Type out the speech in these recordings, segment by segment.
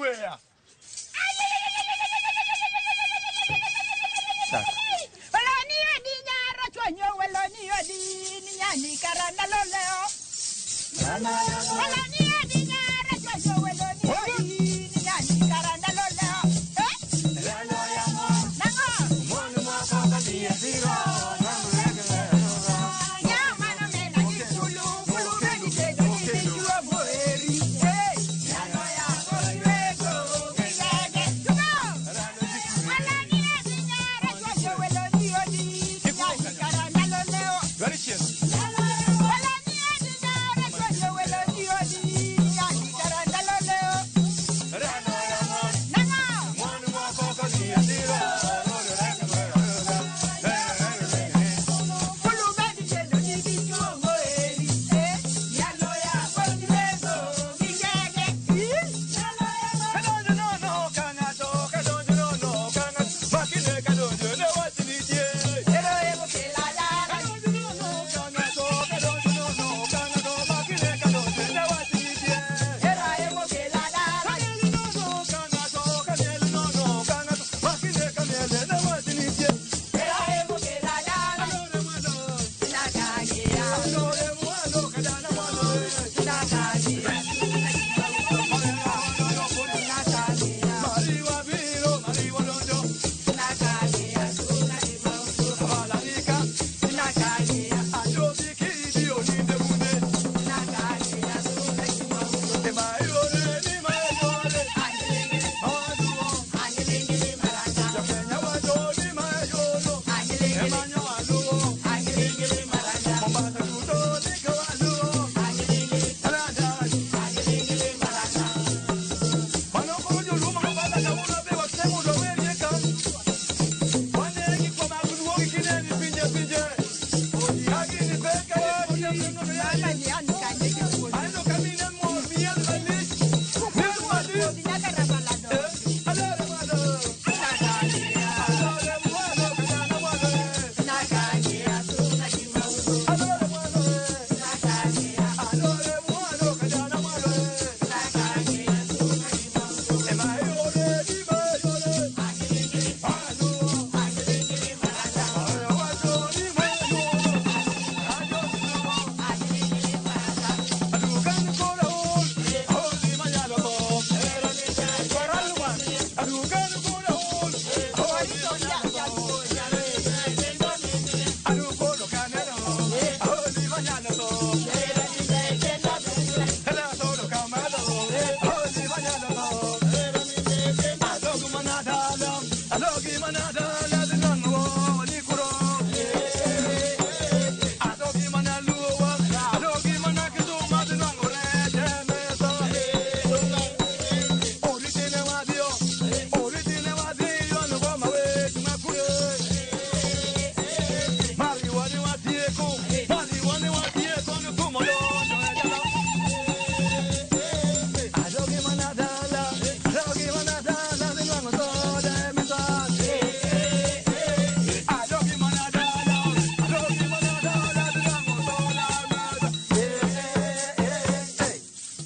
Weya. Chak. Oloni odi nyara chwanyo weloni odi ni nyani karana loleo. Oloni odi nyara chwanyo weloni odi ni nyani karana loleo. Eh? Nango. Nyama no mena kisulu, kulu beni tedo ni bichuo moeri. Eh. Nyano ya koirego, kigege. Tuko. Oloni odi nyara chwanyo weloni odi ni nyani karana loleo. Very chill.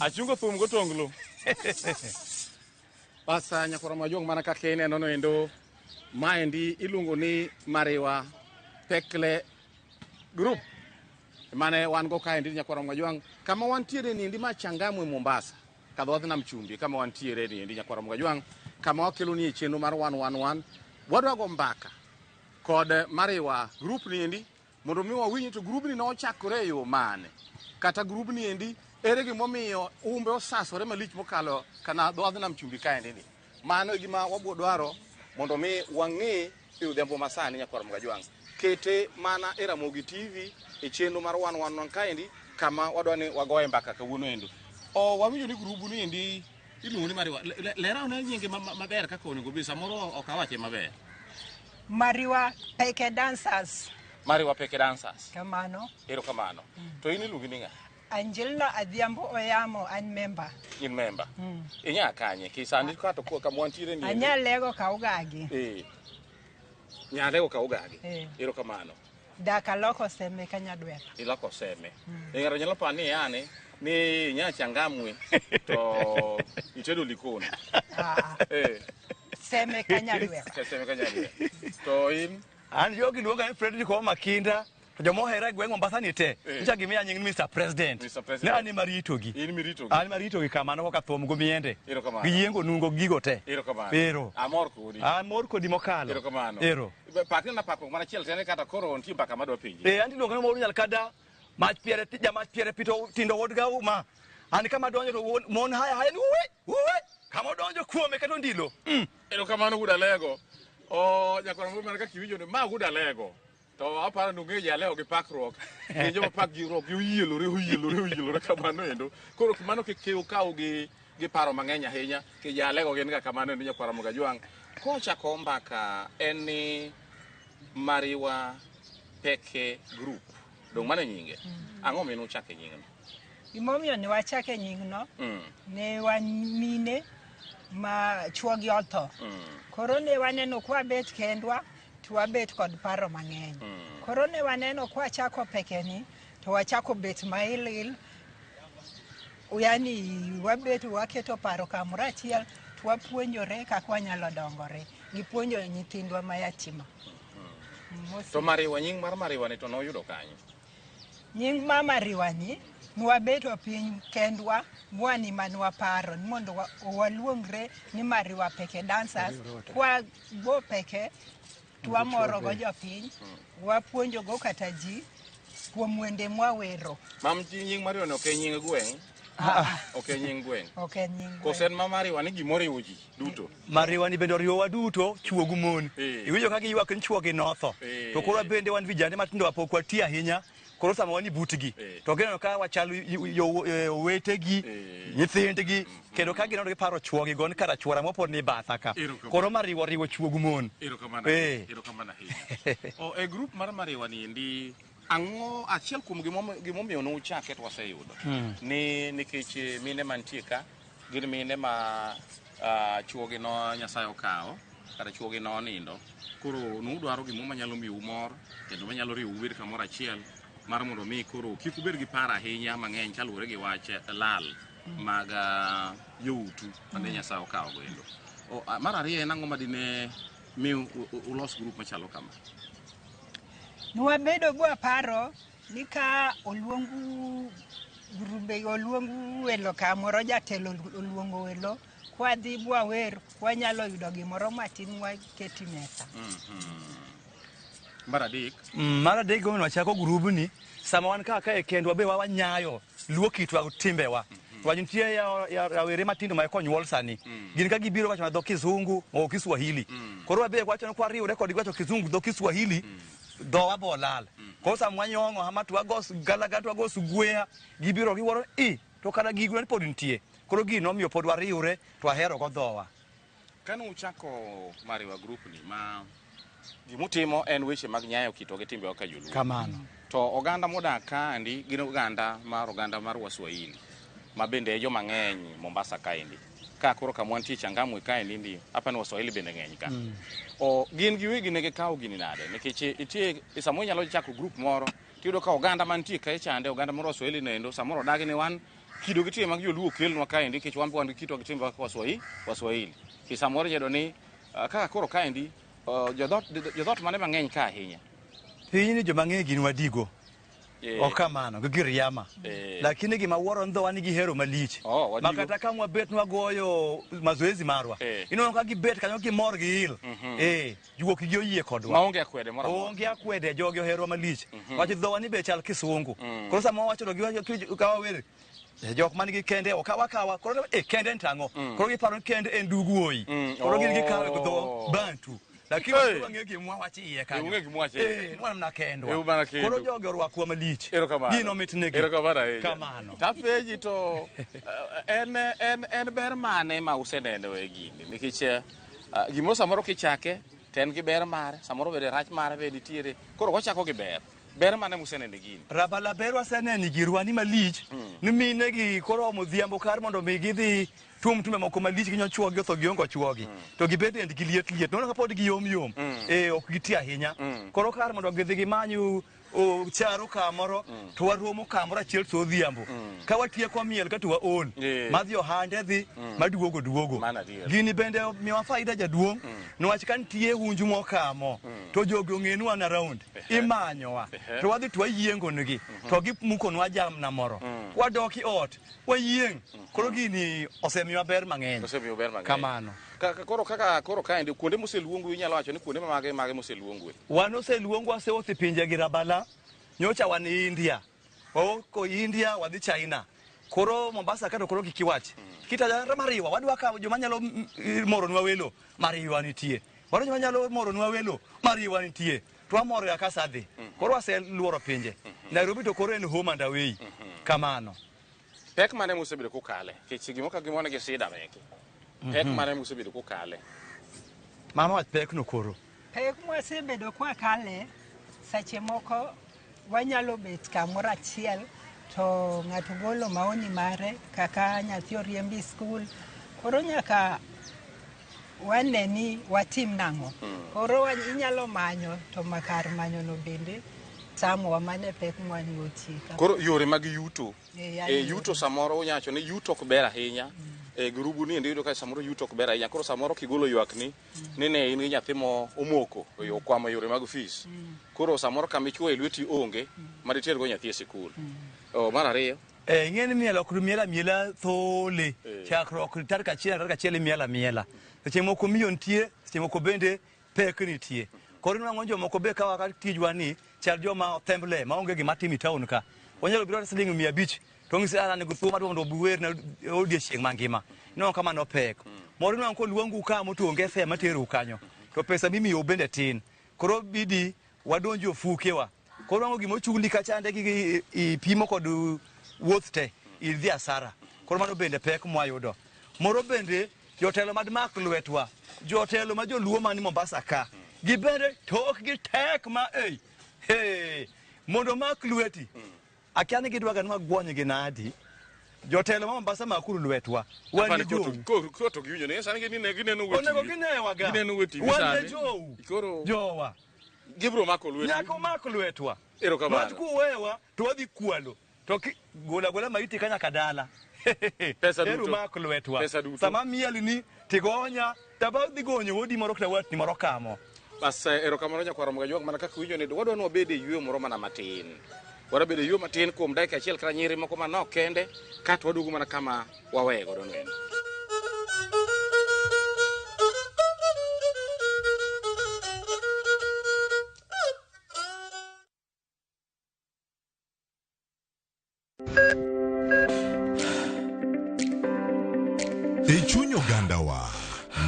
Achungo thum gotonglo. Basa nyakwar Majuong mana kaka ineno no endo maendi iluongo ni Mariwa Pekle Group mane wan go kaendi nyakwar Majuong kama wantiere niendi ma Changamwe Mombasa kadhodh nam chumbi kama wantiere niendi nyakwar Majuong kama wakelo ni e chenro mar 111 wadwa go mbaka kod Mariwa Group niendi mondo mi wawinj to grubni nochakore e yo mane kata grubni endi ere gimomiyo umbe osasore malich mokalo kana dhodh nam chumbi kaendi ni mano e gima wabiro dwaro mondo mi wang'e e odhiambo masani nyakwar Mgajwang' kete mana e Ramogi TV e chenro mar 111 kaendi kama wadwa ni wagoye mbaka kawuono endo o wawinjo ni grubu ni endi iluongo ni Mariwa lera ane nyinge maber kaka onego bed samoro ok awache maber. Mariwa Peke Dancers. Mariwa Peke Dancers. Kamano. Erokamano. To in iluongi ni ng'a? Angelina Adhiambo Oyamo, an member. In member. Inya kanye? Kisani kato kama wantiere ni. Anya lego ka ugagi. Eh. Nyalego ka ugagi. Eh. Erokamano. Dak aloko seme ka nyadwera. Iloko seme. Ng'ato nyalo paro ni yani ni nya Changamwe to itedo Likoni. Ah, ah. Seme ka nyadwera. Seme ka nyadwera. To in An jogi luonga ni Frederick Ouma Makinda, to joma ohera e gweng' Mombasa ni te, nyicha gimiya nying ni Mr. President. Mr. President. Ne an ema aritogi. In miritogi. An ema aritogi kamano kaka thum gi miende. Erokamano. Gi yiengo nungo gi gigo te. Erokamano. Ero. Amor kodi. Amor kodi mokalo. Erokamano. Ero. Pakni na pakruok mana achiel tene kata koro nitie mbaka madwa penji. Eh, anti luonga ni Moro Nyalkada, mach piere, jamach piere pito tindo wuod gauma. An kama donjo to mon haya haya ni uwe, uwe. Kama odonjo kuome kata ondilo. Erokamano wuod Alego. O nyakwar Mumbi mana kaka iwinjo ni ma wuod Alego. To aparo ni ung'eyo Alego gi pakruok. Gin joma pak gi ruok gi oyielore oyielore oyielore kamano endo. Koro mano kik ukaw gi paro mang'eny ahinya. Ki ja Alego gin ga kamano endo nyakwar Ramogi Ajwang'. Kochako mbaka en ni Mariwa Peke Group. Dong' mano e nyinge. Ang'o miyo nuchake nyingno? Gimomiyo ne wachake nyingno, ne wan mine ma chuogi otho. Koro ne waneno kwabet kendwa to wabet kod paro mang'eny. Koro ne waneno kwachako pekeni to wachako bet mail il. Yani wabet waketo paro kamoro achiel to wapuonjore kaka wanyalo dongore gi puonjo nyithindwa ma yatima. To Mariwa, nying mar Mariwa ni to noyudo kanye? Nying ma Mariwa ni, nwabeto piny kendwa mwani manwaparo ni mondo waluongre ni Mariwa Peke Dancers. Kwa go peke twamoro go jopiny, wapuonjo go kata ji kuom wende mwawero. Mam nying Mariwa ni ok en nying gweng'? Ok en nying gweng'. Ok en nying Koso gweng'. en ma Mariwa ni gimoriwo ji duto? Mariwa ni bende oriwowa duto, chuo gi mon. Iwinjo ka giywak ni chuo gi notho. To koro bende wan vijande matindo pok wati ahinya. Koro sama wan butgi, to gineno ka wachalo owetegi, nyithindgi, kendo ka gineno giparo chuogi go ni kara chuora mopod ni batha ka. Koro Mariwa oriwo chuo gi mon. Erokamano. Erokamano ahinya. O, e group mar Mariwa ni endi ang'o achiel kuom gimomiyo nuchake to waseyudo ni nikech mine mantie ka gin mine ma chuogi no Nyasaye okawo kata chuogi no onindo. Koro nudwaro gimoro manyalo miyou mor kendo manyalo riwou ubed kamoro achiel mar mondo mi koro kik ubed gi paro ahinya mang'eny kaluwore gi wach lal mag joutu mane Nyasaye okawo go endo. Mar ariyo en ang'o madine mi ulos group machalo kama? Nwabedo bwaparo ni ka oluongu grube oluongu welo kamoro jatelo oluongo welo kwadhi bwawer wanyalo yudo gimoro matin waketi mesa. Mar adek. Mar adek gomondo wachako grubni sama wan kaka e kendwa be wanyayo luo kitwa timbewa. Wach nitie ya rawere matindo ma konyuol sani. Gin ka gibiro wacho dho Kizungu o Kiswahili. Koro wabe wacho ni kwariwre kodgi wacho Kizungu dho Kiswahili dhowa bo lal. Koro sama wanyong'o hama to wago galaga to wago sugweya gibiro giwuoro i to kara gigo ni pod nitie. Koro gino nomiyo pod wariwre to wahero go dhowa. Kane uchako Mariwa Group ni ma gimutimo en weche mag nyayo kitwa gi timbewa ka joluo. Kamano. To oganda modak kaendi gin oganda mar Waswahili ma bende e joma ng'eny Mombasa kaendi. Ka koro kama wantie Changamwe kaendi ndi apa ni Waswahili bende ng'eny ka. O gin giwegi ne gikawo gini nade? Nikech nitie samoro inyalo chako group moro tiyudo ka oganda mantie kae chande oganda mar Waswahili nendo samoro odagi ni wan kido gi timbe mag joluo kelnwa kaendi nikech wan be wan gi kitwa gi timbe kaka Waswahili. Ki samoro inyalo yudo ni kaka koro kaendi jodhot mane mang'eny ka ahinya. Pinyni joma ng'eny gin wadigo. Ok kamano, gi Giriama. Lakini gima wuoro ni dhowa nigi hero malich. Oh, wadigo. Ma kata ka mwabet nwagoyo mazoezi marwa. Ineno ka gibet kanyo gimor gi il. Juok gi oyie kodwa. Maonge akwede moro amora. Onge akwede, jogi oherwa malich. Wach dhowa ni be chal kisungu. Koro sama wawacho to giwacho ka wawer jok man gi kende okawa kawa koro kende en tang'o. Koro giparo ni kende en dug wuoyi. Koro gin gikawe gi dho Bantu. Lakini wang'eyo gima wawacho iye kanyo. Ung'eyo gima wawacho iye. Wan mana kendwa. Mana kendu. Koro jogi orwakwa malich. Erokamano. Gino mitnegi. Erokamano ahinya. Kamano. Tapenji to en ber mane ma useneno e gini? Nikech gimoro samoro kichake to en gi ber mare, samoro bende rach mare be nitiere. Koro wachako gi ber. Ber mane musenene gini? Rabala ber waseneno girwa ni malich ni mine gi koro omo odhiambo kar mondo mi gidhi tum tumbe moko malich ginyo chuogi otho giongo chuogi to gibed dendgi liet liet nono kapod giyom yom ok giti ahinya. Koro kar mondo gidhi gimany charo kamoro to waromo kamoro achiel to odhiambo ka watieko miel ka to waol madhi ohande dhi maduogo duogo. Gini bende miwa faida jaduong' niwach ka nitie hunju mokamo to jogi ong'enwa na round imanyowa to wadhi to wayiengo nigi to gimukonwa jamna moro wadok i ot wayieng'. Koro gini osemiwa ber mang'eny. Osemiyo ber mang'eny. Kamano. Koro kaka koro kaendi kuonde moseluongu inyalo wacho ni kuonde mage mage moseluongue? Wan oseluongwa wasewuotho e pinje gi Rabala, nyocha wan India, wawuok India wadhi China. Koro Mombasa ka to koro kik iwach. Kitaja Mariwa, wadwa ka joma nyalo moronwa welo, Mariwa nitie. Wadwa joma nyalo moronwa welo, Mariwa nitie. To wamoro ya kasadhi. Koro waseluoro pinje. Nairobi to koro en home and away. Kamano. Pek mane musebedo kukale? Nikech gimo ka gimo nigi shida meke. Pek mane musebedo kukale? Mama wach pek no koro. Pek mwasebedo kwakale, seche moko wanyalo bet kamoro achiel to ng'ato golo maoni mare kaka nyathi oriembi skul. Koro nyaka wane ni watim nang'o. Koro inyalo manyo to makar manyo no bende tamowa mane pek mwan gotie. Koro yore mag yuto. Yuto samoro unyacho ni yuto ok ber ahinya. Grubu ni iyudo ka samoro yuto ok ber ahinya. Koro samoro kigolo ywak ni ne in gi nyathi mo omoko okwamo yore mag fees. Koro samoro kama ichuoye lweti onge ma diter go nyathi e sikul. Mar ariyo Ing'e ni miel ok miel amiela thole. Chakruok tarik achiel tarik achiel imiel amiela. Seche moko miyo nitie, seche moko bende pek nitie. Koro inwang'o jomoko be kawa tijwa ni chal joma othemble maonge gima timo e town ka. Onyalo biro siling 500 to ng'isi an gi thuolo madwa mondo obi wer na odiechieng' mangima. Inwang'o ka mano pek. Moro inwang'o koluongu ka to onge fare materou kanyo. To pesa mimiyou bende tin. Koro bidi wadonjo ofukewa. Koro nwang'o gima ochuli kachande gi ipimo kod wuoth te idhi asara. Koro mano bende pek mwayudo. Moro bende jotelo mad mak lwetwa, jotelo ma joluo mani Mombasa ka, gibende tok gi tek ma ei. Hey, mondo mak lweti. Akia ni gidwaga ni wagwony gi nadi. Jotelo ma Mombasa makuru lwetwa. Wan gi jou. Koro to giwinjo ni sani gineno weti. Onego ginewaga. Gineno weti Wan ne jou. Koro jowa. Gibiro mako lweti. Nyaka omak lwetwa. Erokamano. Wach kuwewa to wadhi kwalo. To gola gola maiti ka nyaka dala. Pesa duto. Eru mak lwetwa. Pesa duto. Sama miel ni tigonya taba dhi gonyo wodi moro kata watni moro kamo. Bas erokamano nyakwar Mgajwang' mana kaka iwinjo ni wadwa ni wabed e yueyo moro mana matin. Wadwa bedo e yueyo matin kuom dakika achiel kata nyiri moko manok kende kato waduogo mana kama waweye godo no endo. E chuny ogandawa,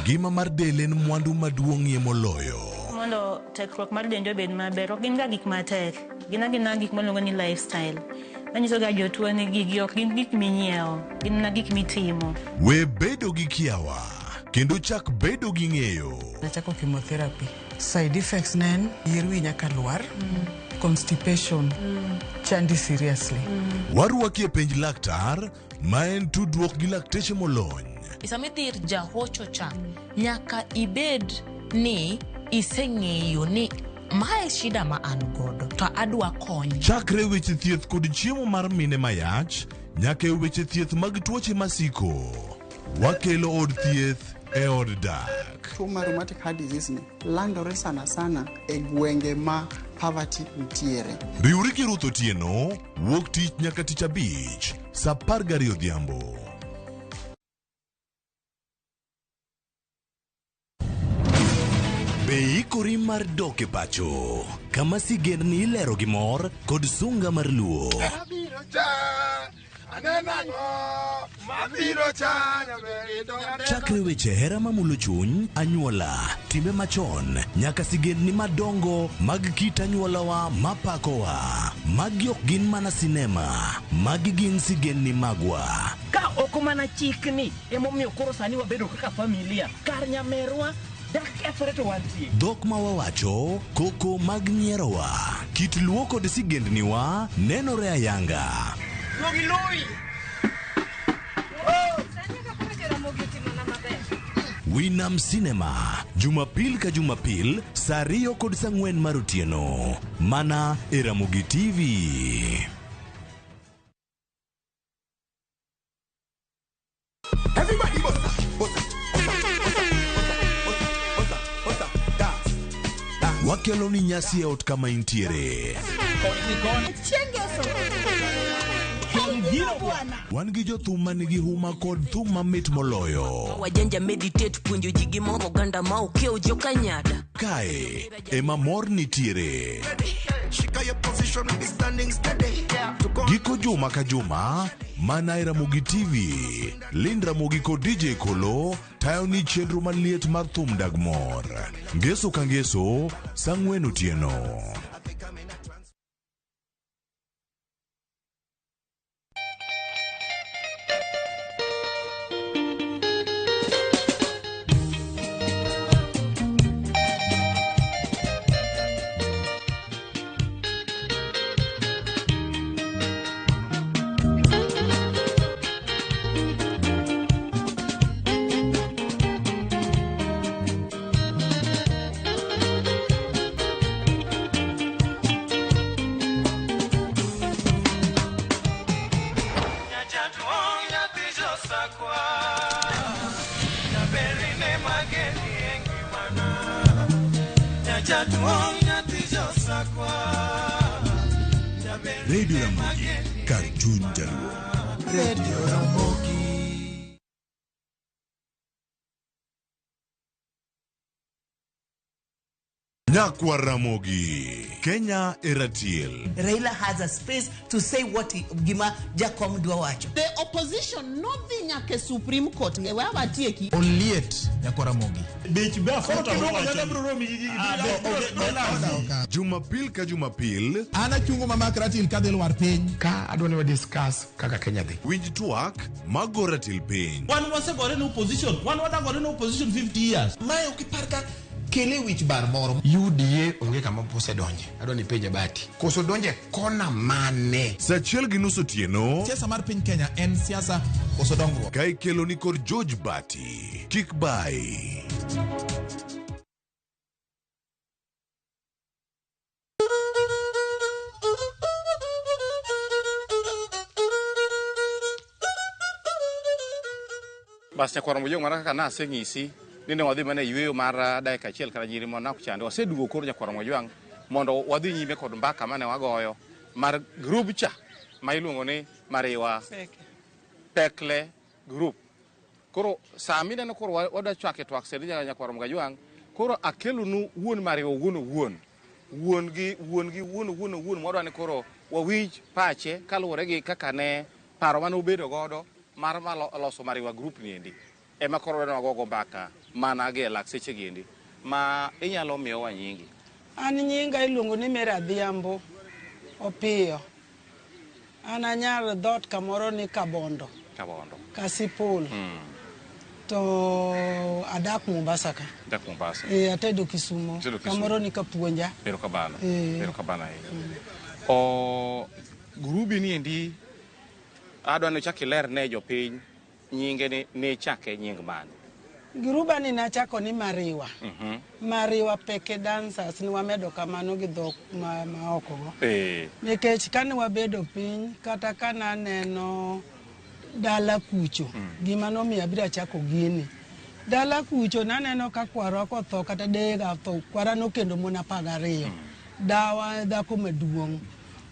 ngima mar del en mwandu maduong'ie moloyo. Mondo tekruok mar dendi obed maber, ok gin ga gik matek. Gin agina gik miluongo ni lifestyle. Manyiso ga jotuo ni gigi ok gin gik minyiewo, gin mana gik mitimo. We bedo gi kiawa, kendo chak bedo gi ng'eyo. Nachako chemotherapy. Side effects ne en yier wi nyaka lwar, constipation, chandi seriously. Warwaki e penj laktar, ma en tudruok gi lakteche molony. Sama idhi ir jahocho cha, nyaka ibed ni iseng'eyo ni mae shida ma an godo to adwa kony. Chakre weche thieth kod chiemo mar mine mayach, nyaka e weche thieth mag tuoche masiko. Wakelo od thieth e od dak. Tuo mar rheumatic heart disease ni landore sana sana e gwenge ma poverty nitiere. Riwri gi Ruth Otieno, wuok tich nyaka tich abich, saa 12 odhiambo. Be ikori mar dok e pacho, kama sigendni ilero gi mor kod sunga mar luo. Chakre weche hera mamulo chuny, anyuola, timbe machon, nyaka sigendni madongo mag kit anyuolawa mapakowa. Magi ok gin mana sinema, magi gin sigendni magwa. Ka ok mana chikni emomiyo koro sani wabedo kaka familia kar nyamerwa dak kethore to wantie. Dhok ma wawacho, koko mag nyierowa. Kit luo kod sigendniwa nenore ayanga. Winam Cinema, Jumapil ka Jumapil, saa 2 kod saa 4 mar otieno. Mana e Ramogi TV. Everybody bossa, bossa, bossa, bossa, bossa, bossa, dance. Wakelo ni nyasi e ot kama intiere. Wan gi jothum manigi huma kod thum mamit moloyo. Wajanja meditate puonjo ji gi moro oganda ma okiewo jokanyada. Kae ema mor nitiere. Shika your position, be standing steady. Giko juma ka juma, mana e Ramogi TV. Lind Ramogi kod DJ Kolo tayo ni chenro maliet mar thum dag mor. Ngeso ka ngeso, saa 4 otieno. Radio Ramogi, kar chuny jaluo. Radio Ramogi. Nyakwa Ramogi, Kenya e ratiel. Raila has a space to say what he, gima Jakom dwa wacho. The opposition nodhi nyaka e Supreme Court e we watieki. Oliet nyakwa Ramogi. Jumapil ka Jumapil, An achungo mamak ratil kadhi lwar piny. Ka adwa ni wa discuss kaka Kenya dhi. winj twak mago ratil piny. Wan wasegore ne opposition, wan wadagore ne opposition 50 years. Mae ok ipar ka kele wich bar moro. UDA onge kama osedonje. Adwa ni penje Bati. Koso donje kona mane? Saa 1:30 otieno, Siasa mar piny Kenya en siasa koso dongruok. ka ikelo ni kod George Bati. Kik bai. Bas nyakwar Mojong mana kaka naseng'isi ni ne wadhi mana e yueyo mar dakika achiel kata nyiri mondo nak chande. Waseduogo koro nyakwar Mojwang' mondo wadhi nyime kod mbaka mane wagoyo mar group cha ma iluongo ni Mariwa Pekle Group. Koro sama ineno koro wadwa chako e twak sani nyakwar Mojwang', koro akelonu wuon Mariwa owuon owuon. Wuon gi wuon gi wuon owuon owuon mwadwa ni koro wawinj pache kaluwore gi kaka ne paro mane obedo godo mar loso Mariwa Group ni endi. Ema koro wadwa wagogo mbaka mana gi e lak seche gi endi ma inyalo miyowa nyingi. An nyinga iluongo ni Mary Adhiambo Opiyo. An anyar dhoot kamoro ni Kabondo, Kabondo. Kasipul. To adak Mombasa ka. Dak Mombasa. E, atedo Kisumo. Itedo Kisumo. Kamoro ni Kapuonja. Erokamano. Eh. Erokamano ahinya. O grubi ni endi adwa ni ichak iler ne jopiny nyinge ni nichake nying mane. Gruba ni nachako ni Mariwa. Mariwa Peke Dancers ni wamedo kamano gi dhok ma oko go. Nikech kane wabedo piny kata kananeno dala kucho, gima nomiyo abiro achako gini. Dala kucho naneno ka kwarwa kotho kata deyega otho, kwara nokendo mon 12. Dawa dhako maduong'.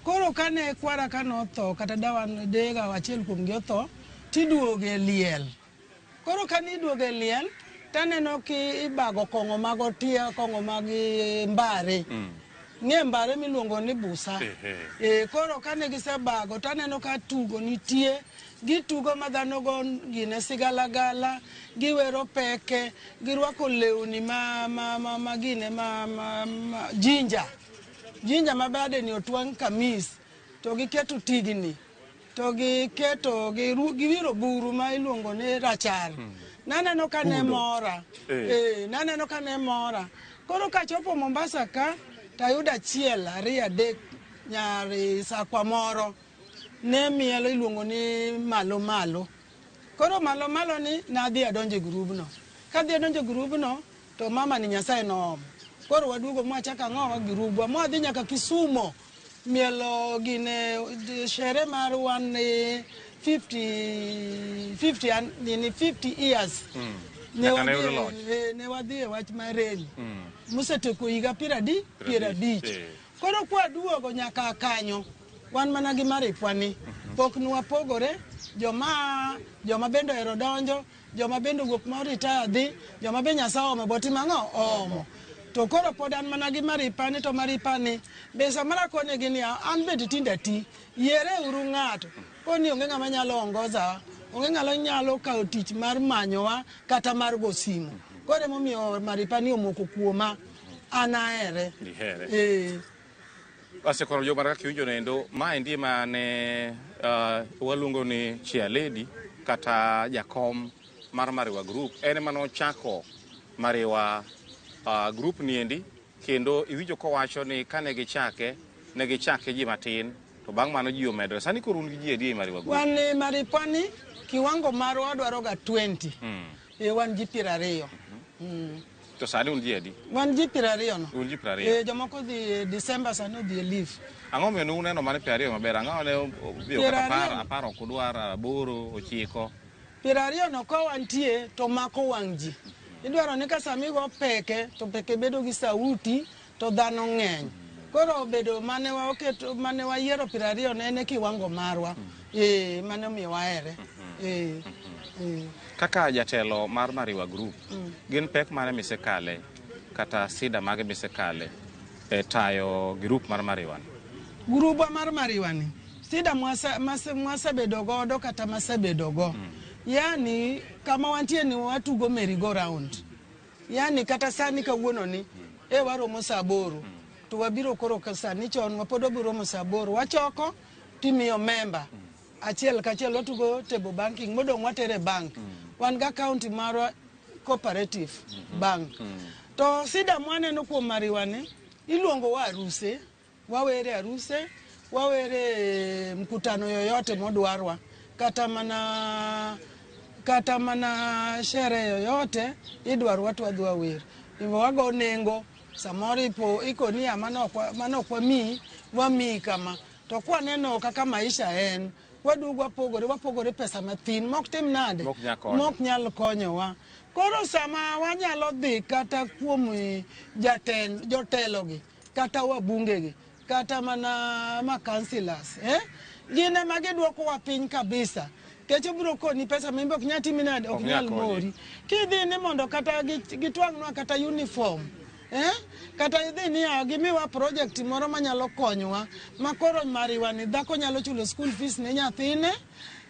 Koro kane kwara kanotho kata dawa deyega achiel kuomgi otho, tiduoge liel. Koro kane iduoge liel, taneno ki ibago kong'o mag otia, kong'o mag mbare. Ng'e mbare miluongo ni busa. E, koro kane gisebago taneno ka tugo nitie, gitugo ma dhano go gine sigalagala, giwero peke, girwako lewni ma gine ma jinja. Jinja ma bade ni otwang' kamis, to giketo tigni, to giketo giwiro buru ma iluongo ni rachar. Naneno ka ne mora. Naneno ka ne mora. Koro kachopo Mombasa ka, Tayudo achiel, ariyo, adek, nyari sakwa moro ne mielo iluongo ni malo malo. Koro malo malo ni nadhi adonjo e grubno. Kadhi adonjo e grubno to mama ni Nyasaye noomo. Koro waduogo mwachako ang'owa grubwa mwadhi nyaka Kisumo mielo gine shere mar 150 years. Nyaka ne yudo loch. Ne wadhi e wach mar reli mosetieko higa 50. Koro kwaduogo nyaka kanyo wan mana gi maripwa ni pok nwapogore. Joma bende ohero donjo, joma bende owuok ma retire dhi, joma be Nyasaye oomo botimo ang'o oomo. To koro pod an mana gi maripani to maripani be samoro akonegi ni an bende tinde ati, yiere uru ng'ato. Koni onge ng'ama nyalo ongoza, onge ng'ama nyalo kawo tich mar manyowa kata mar go simu. Koro emomiyo maripani omoko kuoma, an ahere. Ihere. Asekoro jo mar kaka iwinjo nendo, maendi mane waluongo ni chair lady kata jakom mar Mariwa Group. En ema nochako Mariwa Group niendi, kendo iwinjo kowacho ni kane gichake, ne gichake ji matin, to bang' mano ji omedore. Sani koro un gi ji adi e Mariwa Group? Wan e Maripani kiwango marwa wadwaro ga 20. Wan ji 20. To sani un ji adi? Wan ji 20 no. Un ji 20. Jomoko dhi December sani odhi e leave. Ang'o miyo ne uneno mane 20 maber? Ang'o ne obiyo kata 10, 10 ok udwar, 8, 9? 20 no ka wantie to mako wang' ji. Idwaro ni ka sama igo peke to peke bedo gi sauti to dhano ng'eny. Koro obedo mane waketo mane wayiero 20 ne en kiwango marwa. Mane omiyo wahere. Kaka jatelo mar Mariwa Group, gin pek mane misekale kata sida mage misekale e tayo grup mar Mariwa ni? Grubwa mar Mariwa ni sida mwasebedo godo kata masebedo go. Yani kama wantie ni watugo merry go round. Yani kata sani kawuono ni waromo saa 8 to wabiro koro sani chon wapod wabiro romo saa 8 wachoko timiyo member achiel kachiel watugo table banking modong' watere bank. Wan ga county marwa cooperative bank. To sida mwaneno kuom Mariwa ni iluongo wa aruse, wawere aruse, wawere mkutano yoyote modwarwa, kata mana shere yoyote idwarwa to wadhi wawer. Hivyo wago nengo samoro ipo ikonia mano ok wamiyi, wamiyi kama. To kwaneno kaka maisha en, waduogo wapogore pesa mathin mok tim nade, mok nyal konyowa. Koro sama wanyalo dhi kata kuom jotelogi, kata wabungegi, kata mana ma councillors, gin ema gidwokowa piny kabisa. Kech obiro koni pesa ma ok nyal timi nade, ok nyal mori. Kidhi ni mondo kata gitwang'nwa kata uniform, kata idhi ni gimiwa project moro manyalo konyowa, ma koro Mariwa ni dhako nyalo chulo school fees ne nyathine,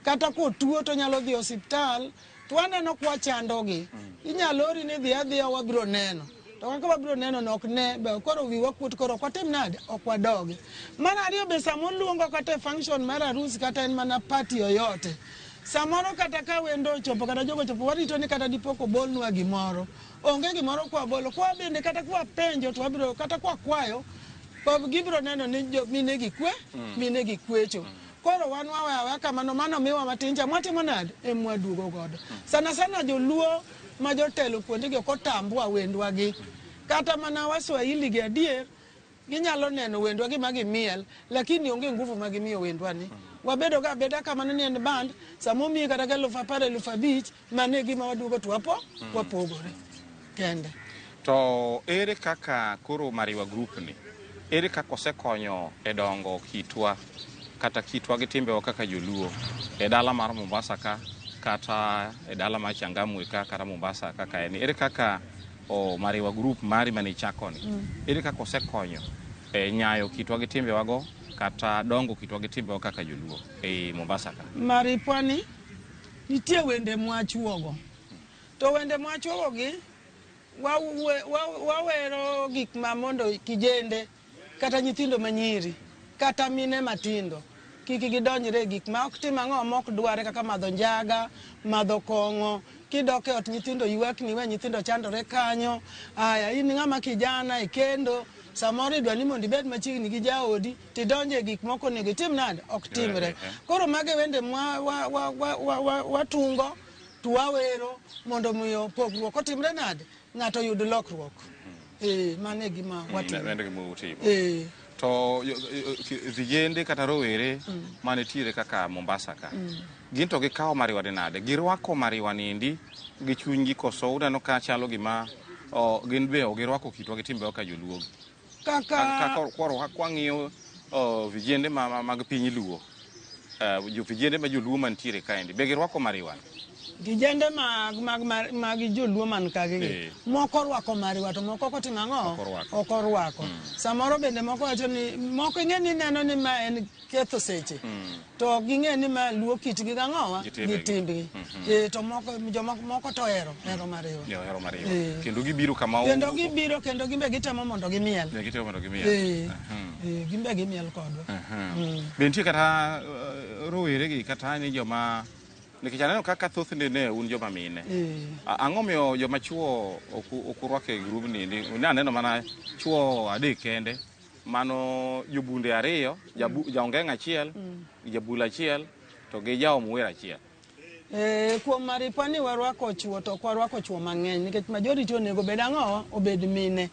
kata kotuo to nyalo dhi osiptal, to waneno kwa chandogi. Inyalo ori ni dhi adhiya wabiro neno. To kaka wabiro neno no ok ne, be koro wiwa kuot koro ok watim nade, ok wadogi. Mar ariyo be sama oluongo kata e function mar arus kata en mana party yoyote, samoro kata ka wendo ochopo kata jogo ochopo warito ni kata dipo kobolnwa gimoro. Onge gimoro kwabolo, kwa bende kata kwapenjo to wabiro kata kwakwayo, gibiro neno ni mine gi kwe, mine gi kwecho. Koro wan waweyo aweya kamano, mano miwa matin cha mwatimo nade, emwaduogo godo. Sana sana joluo ma jotelo kuondegi ok otambwa wendwa gi. Kata mana Waswahili gi adier, ginyalo neno wendwa gi ma gimiel, lakini onge nguvu ma gimiyo wendwa ni. Wabedo ga abeda kamano ni en band, sama omiyi kata ka 10,000, 5,000, mano e gima waduogo to wapogore kende. To ere kaka koro Mariwa Group ni, ere kaka osekonyo e dongo kitwa kata kitwa gi timbewa kaka joluo e dala mar Mombasa ka, kata e dala mar Changamwe ka, kata Mombasa kaka en? Ere kaka Mariwa Group mari mane ichako ni, ere kaka osekonyo e nyayo kitwa gi timbewago kata dongo kitwa gi timbewa kaka joluo e Mombasa ka? Maripwa ni nitie wende mwachuogo. To wende mwachuogo gi wawero gik ma mondo kijende kata nyithindo manyiri kata mine matindo Kik gidonjre e gik ma ok tim ang'o ma ok dware kaka madho njaga, madho kong'o. Kidok e ot nyithindo ywakni, we nyithindo chandore kanyo. Aya, in ng'ama kijana ikendo, samoro idwa ni mondo ibed machiegni gi jaodi, tidonje e gik moko onego itim nade? Ok timre. Koro mago e wende mwa wa, wa, wa, wa, wa, watungo to wawero mondo miyo pogruok otimre nade? Ng'ato oyud lokruok. Mano e gima watimo. Mano e gima utimo. Eh. To vijende kata rowere manitiere kaka Mombasa ka, gin to gikawo mariwa ni nade? Girwako mariwa niendi gi chunygi koso uneno ka chalo gima gin be ok girwako kitwa gi timbewa ka joluo? Kaka Koro kwang'iyo vijende mag piny Luo, jo vijende ma joluo mantiere kaendi, be girwako mariwa ni? Vijende mag joluo man kagi gi, moko orwako mariwa to moko ok otimo ang'o? Ok orwako. Ok orwako. Samoro bende moko wacho ni, moko ing'e ni neno ni ma en ketho seche. To ok ging'e ni ma luo kitgi gang'owa? Gi timbegi. Gi timbgi. To moko, jomoko moko to ohero mariwa. Jo ohero mariwa. Kendo gibiro kama Kendo gibiro kendo gimbe gitemo mondo gimiel. Ne gitemo mondo gimiel. Gimbe gimiel kodwa. Be nitie kata rowere gi kata ni joma nikech aneno kaka thothne ne un joma mine. Ang'o miyo joma chuo ok urwako e grubni ni? Ne aneno mana chuo 3 kende, mano jobunde 2, jaongeng' 1, jabul 1, to gi jaom wer 1. Kuom maripo ni warwako chuo to ok warwako chuo mang'eny nikech majority onego bed ang'o? Obed mine.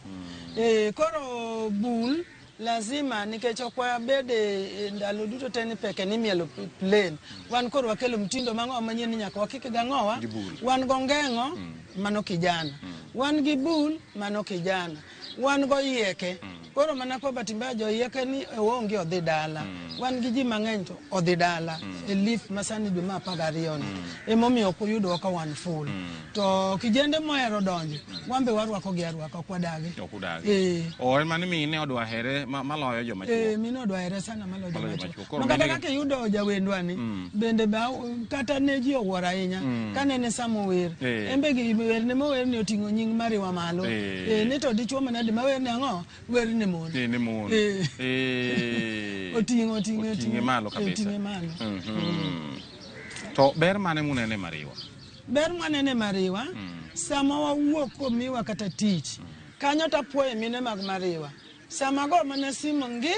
Koro bul lazima nikech ok wabed e ndalo duto te ni peke ni mielo plain. Wan koro wakelo mtindo mang'o manyien ni nyaka wakik gang'owa. Gi bul. Wan gongeng'o, mano kijana. Wan gi bul, mano kijana. Wan go yieke. Koro mana kwa bahati mbaya jo yieke ni oonge odhi dala. Wan gi ji mang'eny to odhi dala. E leaf masani dwe mar 12 ni. Emomiyo ok uyudwa ka wan full. To kijende mohero donjo, wan be warwako gi arwaka, ok wadagi. Ok udagi. O en mani mine odwa here maloyo joma chuo. Mine odwa here sana maloyo joma Maloyo joma chuo. chuo. Koro Ma kata mine kaka iyudo jawendwa ni, bende kata ne ji owuoro ahinya, kanene sama ower. En be gi werne mower ni oting'o nying mariwa malo. Ni to dichuo manade ma werne ang'o? Werne mon. Ne mon. Oting'o, oting'e, Oting'e oting'e. malo kabisa. Oting'e malo. To ber mane munene mariwa? Ber mwanene mariwa, sama wawuok komiwa kata tich, kanyo tapuoye mine mag mariwa. Sama go mana simu ngi,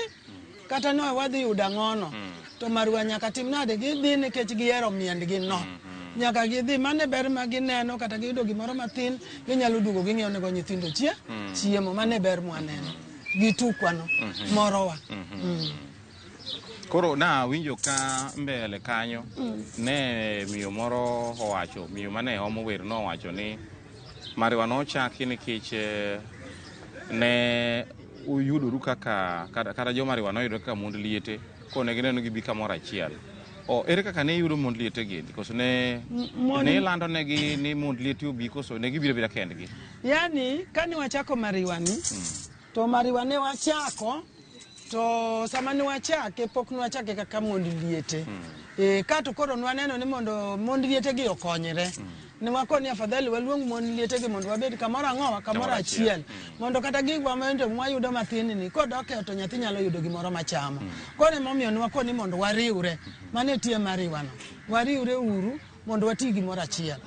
kata no wadhi yudo ang'ono, to mariwa nyaka tim nade? Gidhi nikech gihero miendgi no. Nyaka gidhi, mano e ber ma gineno, kata giyudo gimoro mathin, ginyalo duogo ging'iewo nego nyithindo chiemo, mano e ber mwaneno. Gi tukwa no, morowa. Koro na winjo ka mbele kanyo, ne miyo moro owacho, miyo mane omo wer nowacho ni mariwa nochaki nikech ne uyudoru kaka kata jo mariwa noyudore kaka mond liete, koro ne gineno gibi kamoro achiel. Ere kaka ne iyudo mond liete gi? Koso ne ne ilando negi ni mond liete obi, koso ne gibiro abira kendgi? Yani, kane wachako mariwa ni, to mariwa ne wachako, to sama ne wachake, pok ne wachake kaka mond liete. Kato koro nwaneno ni mondo mond liete gi okonyre. Ne wakoni afadhali waluong mond liete gi mondo wabed kamoro ang'owa, kamoro Kamoro achiel. achiel. Mondo kata gigwa mawendo mwayudo mathin ni, kodok e ot to nyathi nyalo yudo gimoro machamo. Koro emomiyo ne wakoni mondo wariwre. Mano e tie mariwa no. Wariwre uru mondo wati gimoro achiel.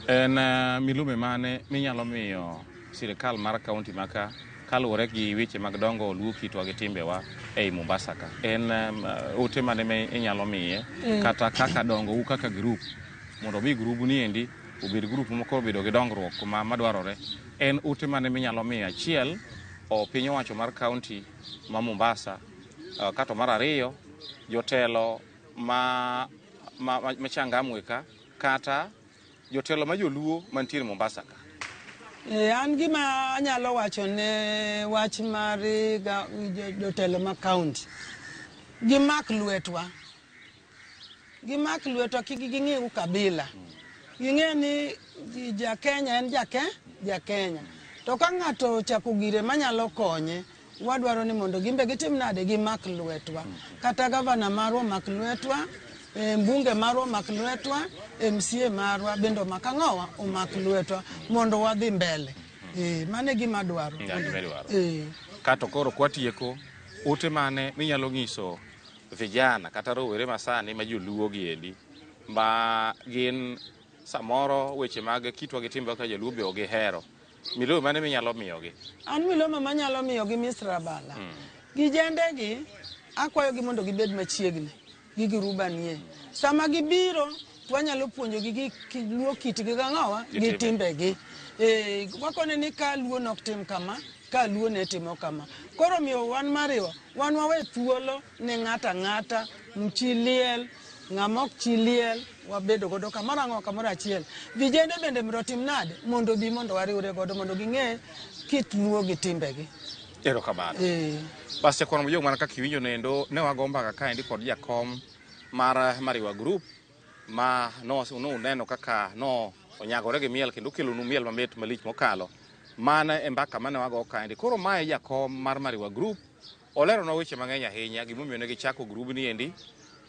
En milome mane minyalo miyo sirikal mar kaunti maka kaluwore gi weche mag dongo luo kitwa gi timbewa ei Mombasa ka? En ote mane ma inyalo miye kata kaka dongo u kaka group mondo mi grubu ni endi obed grup moko obedo gi dongruok madwarore? En ote mane minyalo miyo achiel o piny owacho mar kaunti ma Mombasa, kato mar ariyo jotelo ma Changamwe ka kata jotelo ma joluo mantiere Mombasa ka? An gima anyalo wacho ne wach mar jotelo ma kaunti, gimak lwetwa. Gimak lwetwa kik ging'i ukabila. Ging'e ni ja Kenya en ja Kenya. To ka ng'ato ochako gire manyalo konye, wadwaro ni mondo gimbe gitim nade? Gimak lwetwa. Kata gavana marwa omak lwetwa, mbunge marwa omak lwetwa, MCA marwa bende omak ang'owa? Omak lwetwa mondo wadhi mbele. Mano e gima adwaro. Ya, gima idwaro. Kato koro kwatieko, Ote mane minyalo nyiso vijana kata rowere masani ma joluo giendi ma gin samoro weche mag kitwa gi timbewa kaka joluo be ok gihero. Milome mane minyalo miyogi? An milome manyalo miyogi Mr. Abala. Gijendegi akwayogi mondo gibed machiegni gi giruba nie. Sama gibiro wanyalo puonjogi gi luo kitgi gang'owa gi timbegi. Wakone ni ka luo nok tim kama, ka luo ne timo kama. Koro miyo wan mariwa, wan wawe thuolo ne ng'ato ang'ata, mchi liel, ng'ama ok chi liel, wabedo godo kamoro ang'o kamoro achiel. Vijende bende mondo otim nade? Mondo obi mondo wariwre godo mondo ging'e kit luo gi timbegi. Erokamano. Bas jakwano mojong mana kaka iwinjo nendo ne wago mbaka kaendi kod jakom mar Mariwa Group ma nuneno kaka no onyagore gi miel kendo okelonu miel mamit malich mokalo. Mano e mbaka mane wago kaendi. Koro mae jakom mar Mariwa Group oleronwa weche mang'eny ahinya gimomiyo ne gichako grubni endi,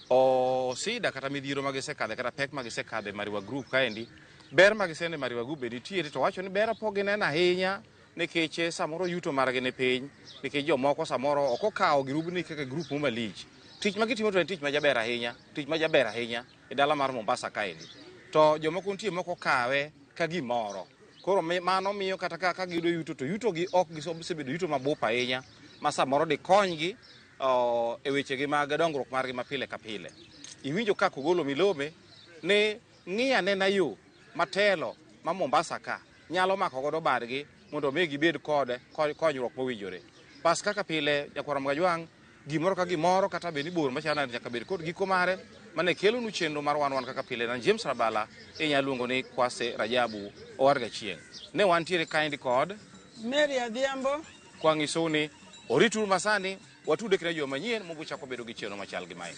osida kata midhiero ma gisekadhe kata pek ma gisekadhe Mariwa Group kaendi, ber ma gisene Mariwa Group be nitiere to wacho ni ber pok gineno ahinya nikech samoro yuto margi ni piny, nikech jomoko samoro ok okawo grubni kaka grup mo malich. Tich ma gitimo to en tich majaber ahinya, tich majaber ahinya e dala mar Mombasa kaendi. To jomoko nitie moko kawe ka gimoro. Koro mano miyo kata ka giyudo yuto to yutogi ok gisebedo yuto mabup ahinya ma samoro dikonygi e wechegi mag dongruok margi ma pile ka pile. Iwinjo kaka ogolo milome ni ng'i anena yo matelo ma Mombasa ka nyalo mako godo badgi mondo mi gibed kod konyruok mowinjore. Bas kaka pile jakwar Mgajwang' gimoro ka gimoro kata bed ni bor machalo nade nyaka bed kod giko mare mane kelonu chenro mar wan kaka pile na James Rabala inyalo luongo ni Kwase Rajabu Owarga Chieng'. Ne wantiere kaendi kod Mary Adhiambo kwang'isou ni orituru masani watude kina juma manyien mobuchako bedo gi chenro machal gi mae.